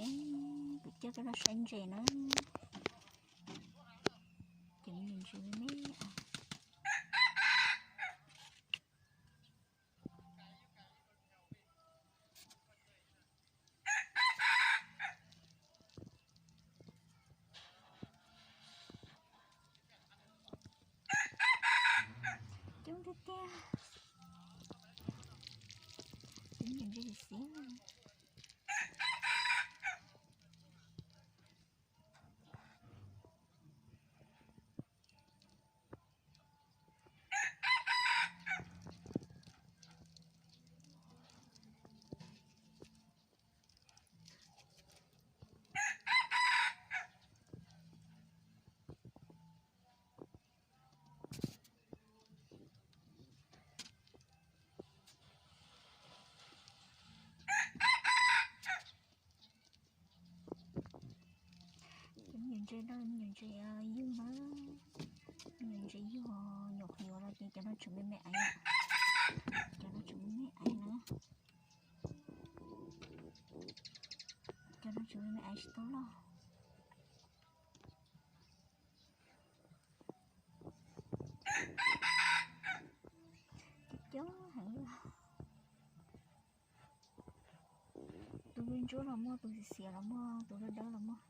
Kuv coj peb los saib ntses na. Cov me ntses me me. Coob tiag tiag. Cov me ntses xiav. Cov me nyuam ntses no, me nyuam ntses yug na, me nyuam ntses yug nyuam qhuav yuav los ces cov no tseem me me aiv, cov no tseem me me aiv na, cov no tseem me me aiv tsis tau loj. Coob heev li. Tus ntsuab los muaj, tus xiav los muaj, tus dawb dawb los muaj.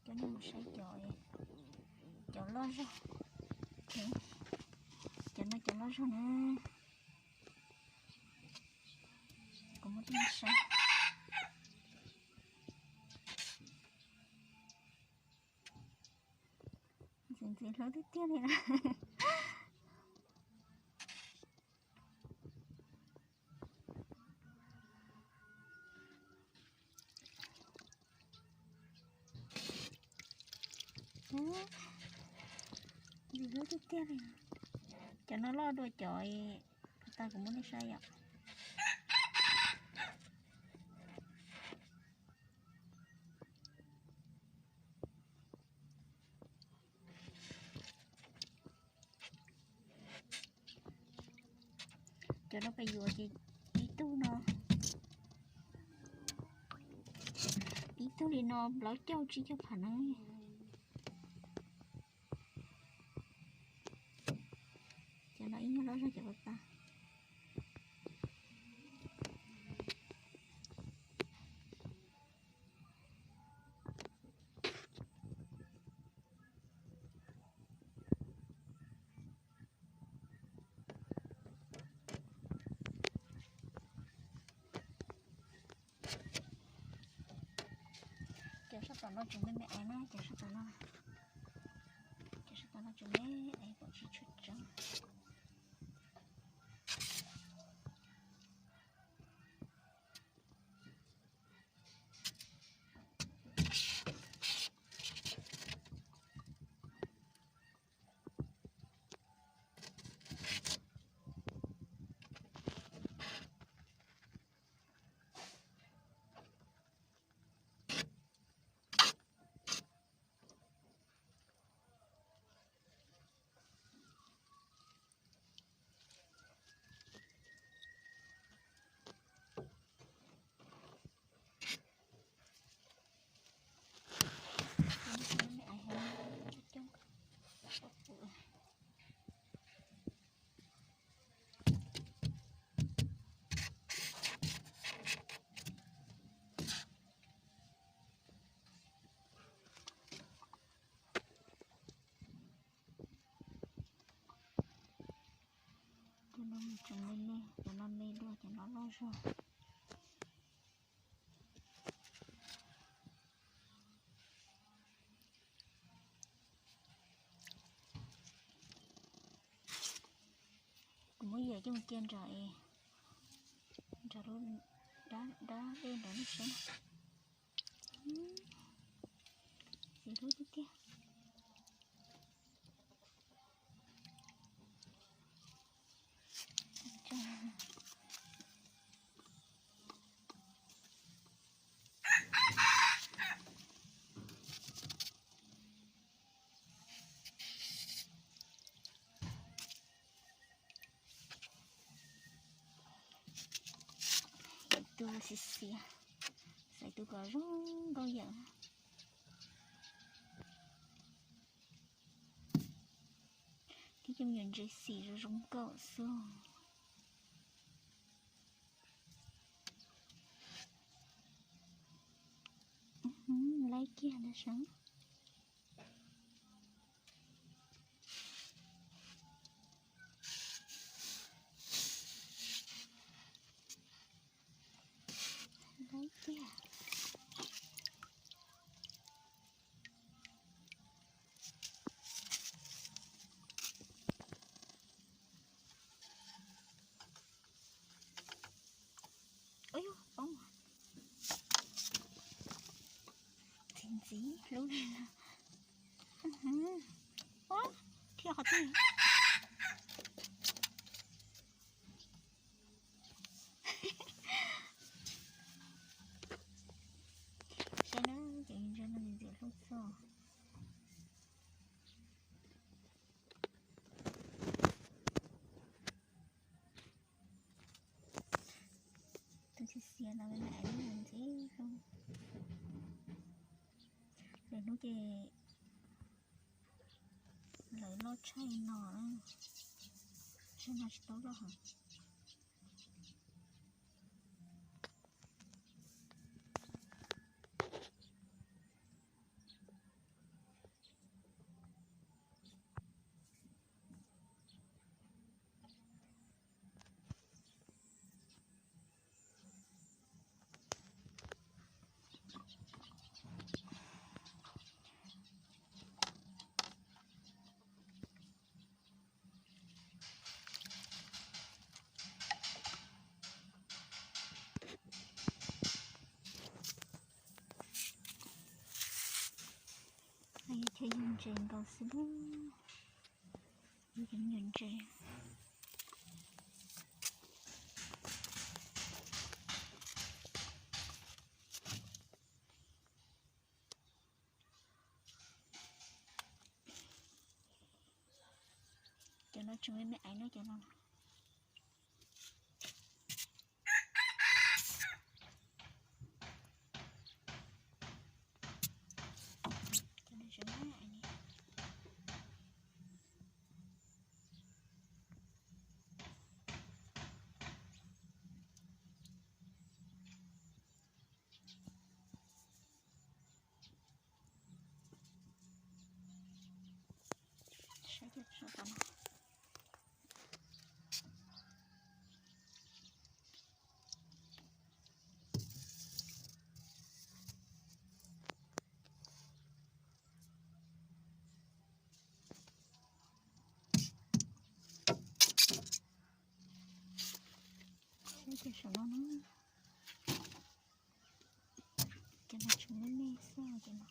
Coj nej mus saib cov, cov loj zog. Cov no cov loj zog na. Kuv muab coj nej saib. Ntxim ntxim hlub tiag tiag li na. Ntxim hlub tiag tiag li. Cov no loj dua cov, tas kuv muab nej saib yom. Cov no peb yuav ces ib tug no, ib tug li no plaub caug tsib caug phav na. Cov no ib nyuag loj zog cov ko tas. Cov sab tom no tseem me me aiv na, cov sab tom no, cov sab tom no tseem me aiv pom tsis tshua tseeb. Cov no tseem me me, cov no me dua, cov no loj zog. Kuv muab yam coj mus cia nram, nram lub dab dej nrad nej saib. Ntxim hlub tiag tiag. tus xiav xiav, xaiv tus kom zoo nkauj yawm. Thiab cov me nyuam ntses xim zoo zoo nkauj xwb. Laib kiag ntag sav. Laib kiag. Ub, poob. Txiv ntxiv lub no. Ub, thiaj qhov twg. Saib na, cov ntses no ntxim hlub txog. Tus xiav xiav no me me ntxim hlub. Lwm hnub ces lawv loj tshaj no, tshaj no tsis tau loj heev. Chaw yug ntses nkaus xwb, yug cov me nyuam ntses. Cov no tsis muaj me aiv no, cov no. Saib cov saum tod no. Saib cov saum no na. Cov no tsis muaj me xwb cov no.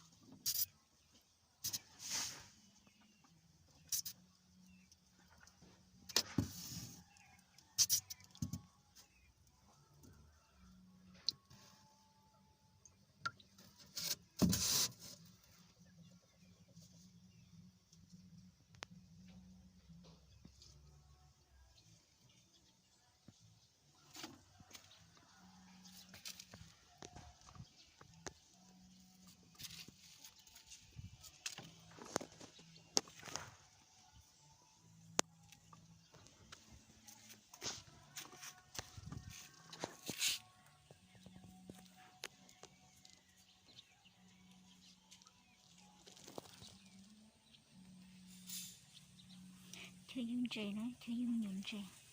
Chaw yug ntses na, chaw yug me nyuam ntses.